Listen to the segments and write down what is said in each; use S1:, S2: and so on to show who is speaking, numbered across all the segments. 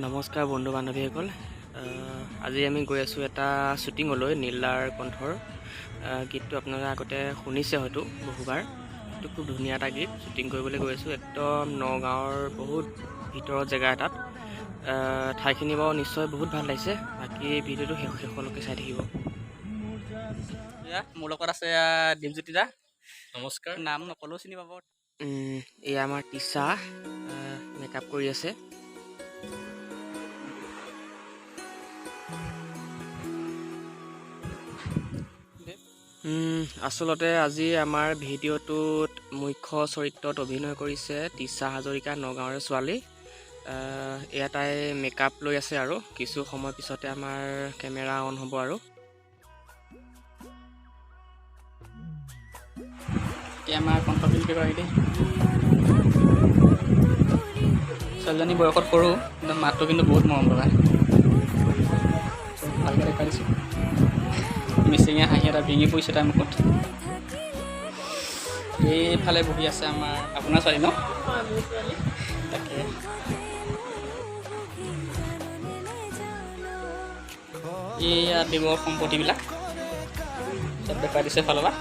S1: নমস্কাৰ বন্ধু বান্ধৱীসকল, আজি আমি গৈ আছোঁ এটা শ্বুটিঙলৈ। নীলাৰ কণ্ঠৰ গীতটো আপোনালোকে আগতে শুনিছে হয়তো বহুবাৰ। এইটো খুব ধুনীয়া এটা গীত। শ্বুটিং কৰিবলৈ গৈ আছোঁ একদম নগাঁৱৰ বহুত ভিতৰত জেগা এটাত। ঠাইখিনি বাৰু নিশ্চয় বহুত ভাল লাগিছে। বাকী ভিডিঅ'টো শেষলৈকে চাই থাকিব।
S2: এয়া মোৰ লগত আছে দীপজ্যোতি দা।
S3: নমস্কাৰ।
S2: নাম নক'লেও চিনি পাব।
S1: এয়া আমাৰ টিচা মেকআপ কৰি আছে। আচলতে আজি আমাৰ ভিডিঅ'টোত মুখ্য চৰিত্ৰত অভিনয় কৰিছে টিচা হাজৰিকা, নগাঁৱৰে ছোৱালী। এয়া তাই মেকআপ লৈ আছে আৰু কিছু সময় পিছতে আমাৰ কেমেৰা অন হ'ব। আৰু
S2: এতিয়া আমাৰ কণ্ঠশিল্পীগৰাকী দেই, ছোৱালীজনী বয়সত সৰু, কিন্তু মাতটো কিন্তু বহুত মৰম লগা। ভালকৈ দেখুৱাই দিছোঁ। মিচিঙীয়া হাঁহি এটা বিঙি পৰিছে তাইৰ মুখত। এইফালে বহি আছে আমাৰ আপোনাৰ ছোৱালী ন? তাকে এইয়া দেৱৰ সম্পত্তিবিলাক চব দেখুৱাই দিছে ফালৰ পৰা।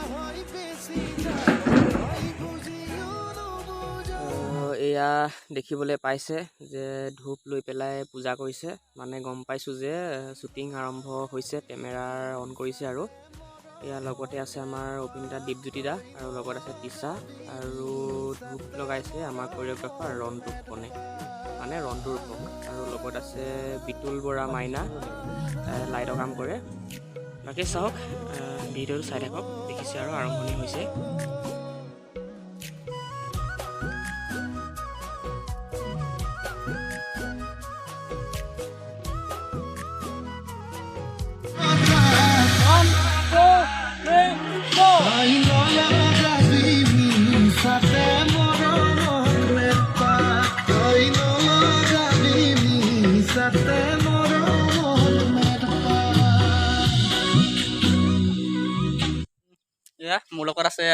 S1: এয়া দেখিবলৈ পাইছে যে ধূপ লৈ পেলাই পূজা কৰিছে, মানে গম পাইছোঁ যে শ্বুটিং আৰম্ভ হৈছে, কেমেৰা অন কৰিছে। আৰু এয়া লগতে আছে আমাৰ অভিনেতা দীপজ্যোতি দা আৰু লগত আছে টিচা আৰু ধূপ লগাইছে আমাৰ কৰিঅ'গ্ৰাফাৰ ৰন্টু ফুকনে, মানে ৰন্টু ৰূপক। আৰু লগত আছে বিতুল বৰা মাইনা, লাইটৰ কাম কৰে। বাকী চাওক, ভিডিঅ'টো চাই থাকক। দেখিছে আৰু আৰম্ভণি হৈছে।
S2: এয়া মোৰ লগত আছে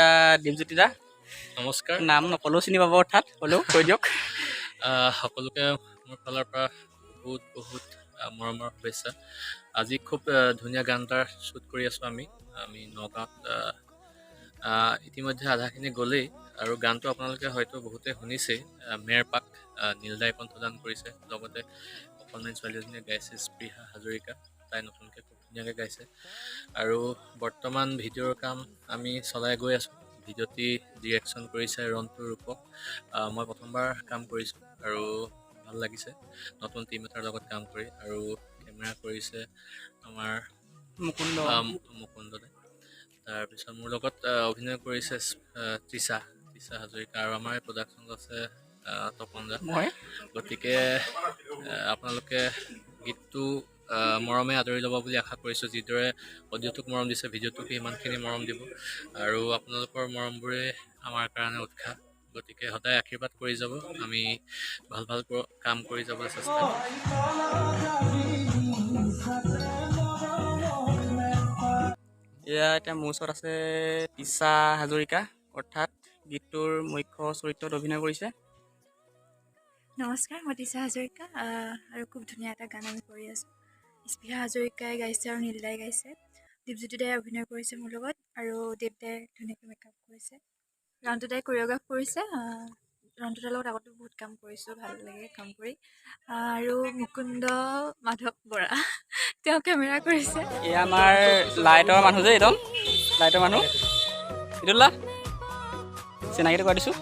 S2: দীপজ্যোতি দা।
S3: নমস্কাৰ।
S2: নাম নক'লেও চিনি পাব, অৰ্থাৎ হ'লেও কৈ দিয়ক।
S3: সকলোকে মোৰ ফালৰ পৰা বহুত বহুত মৰমৰ শুভেচ্ছা। আজি খুব ধুনীয়া গান এটাৰ শ্বুট কৰি আছোঁ আমি। আমি নগাঁৱত ইতিমধ্যে আধাখিনি গ'লেই আৰু গানটো আপোনালোকে হয়তো বহুতে শুনিছেই। মেৰপাক নীলদাই কণ্ঠদান কৰিছে, লগতে অকণমান ছোৱালী এজনীয়ে গাইছে, স্পৃহা হাজৰিকা, তাই নতুনকৈ খুব ধুনীয়াকৈ গাইছে। আৰু বৰ্তমান ভিডিঅ'ৰ কাম আমি চলাই গৈ আছোঁ। ভিডিঅ'টি ডিৰেকশ্যন কৰিছে ৰন্টু ৰূপক। মই প্ৰথমবাৰ কাম কৰিছোঁ আৰু ভাল লাগিছে নতুন টীম এটাৰ লগত কাম কৰি। আৰু কেমেৰা কৰিছে আমাৰ
S2: মুকুন্দ
S3: মুকুন্দদাই। তাৰপিছত মোৰ লগত অভিনয় কৰিছে তৃষা তৃষা হাজৰিকা আৰু আমাৰ এই প্ৰডাকশ্যনত আছে তপন দা।
S2: মই
S3: গতিকে আপোনালোকে গীতটো মৰমে আদৰি ল'ব বুলি আশা কৰিছোঁ। যিদৰে অডিঅ'টোক মৰম দিছে, ভিডিঅ'টোক সিমানখিনি মৰম দিব। আৰু আপোনালোকৰ মৰমবোৰে আমাৰ কাৰণে উৎসাহ। গতিকে সদায় আশীৰ্বাদ কৰি যাব, আমি ভাল ভাল কাম কৰি যাবলৈ চেষ্টা কৰিম।
S2: এয়া এতিয়া মোৰ ওচৰত আছে টিচা হাজৰিকা, অৰ্থাৎ গীতটোৰ মুখ্য চৰিত্ৰত অভিনয় কৰিছে।
S4: নমস্কাৰ, মই টিচা হাজৰিকা আৰু খুব ধুনীয়া এটা গান আমি কৰি আছোঁ। স্পৃহা হাজৰিকাই গাইছে আৰু নীলদাই গাইছে। দীপজ্যোতি দাই অভিনয় কৰিছে মোৰ লগত আৰু দেৱদাই ধুনীয়াকৈ মেকআপ কৰিছে। ৰন্টু দাই কৰিঅ'গ্ৰাফ কৰিছে। ৰন্টু দাৰ লগত আগতো বহুত কাম কৰিছোঁ, ভাল লাগে কাম কৰি। আৰু মুকুন্দ মাধৱ বৰা, তেওঁ কেমেৰা কৰিছে।
S2: এয়া আমাৰ লাইটৰ মানুহ যে, একদম লাইটৰ মানুহ ইদুল্লা, চিনাকিটো কৰাই দিছোঁ।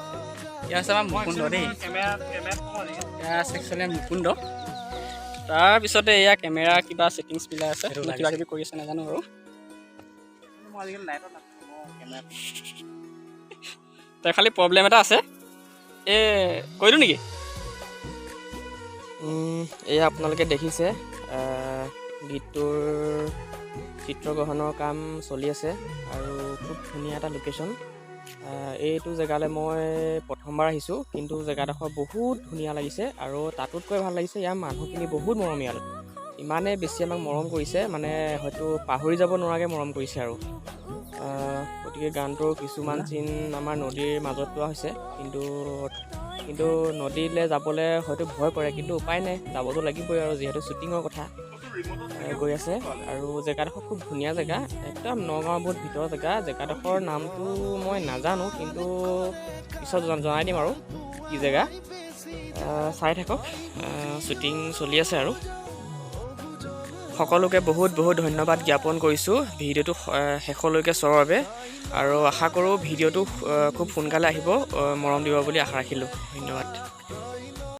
S2: এয়া হৈছে আমাৰ মুকুন্দ দেই, এয়া আছে একচুৱেলি মুকুন্দ। তাৰপিছতে এয়া কেমেৰা কিবা ছেটিংছ মিলাই আছে, কিবা কিবি কৰি আছে নাজানো আৰু। তাৰ খালি প্ৰব্লেম এটা আছে, এই কৈ দিওঁ নেকি?
S1: এয়া আপোনালোকে দেখিছে গীতটোৰ চিত্ৰগ্ৰহণৰ কাম চলি আছে আৰু খুব ধুনীয়া এটা লোকেশ্যন। এইটো জেগালৈ মই প্ৰথমবাৰ আহিছোঁ, কিন্তু জেগাডোখৰ বহুত ধুনীয়া লাগিছে আৰু তাতোতকৈ ভাল লাগিছে ইয়াৰ মানুহখিনি বহুত মৰমীয়াল। ইমানেই বেছি আমাক মৰম কৰিছে, মানে হয়তো পাহৰি যাব নোৱাৰাকৈ মৰম কৰিছে। আৰু গতিকে গানটোৰ কিছুমান চিন আমাৰ নদীৰ মাজত লোৱা হৈছে, কিন্তু কিন্তু নদীলৈ যাবলৈ হয়তো ভয় কৰে, কিন্তু উপায় নাই, যাবতো লাগিবই আৰু, যিহেতু শ্বুটিঙৰ কথা। গৈ আছে আৰু জেগাডোখৰ খুব ধুনীয়া জেগা, একদম নগাঁৱৰ বহুত ভিতৰৰ জেগা। জেগাডোখৰ নামটো মই নাজানো, কিন্তু পিছত জনাই দিম আৰু কি জেগা। চাই থাকক, শ্বুটিং চলি আছে। আৰু সকলোকে বহুত বহুত ধন্যবাদ জ্ঞাপন কৰিছোঁ ভিডিঅ'টো শেষলৈকে চোৱাৰ বাবে, আৰু আশা কৰোঁ ভিডিঅ'টো খুব সোনকালে আহিব, মৰম দিব বুলি আশা ৰাখিলোঁ। ধন্যবাদ।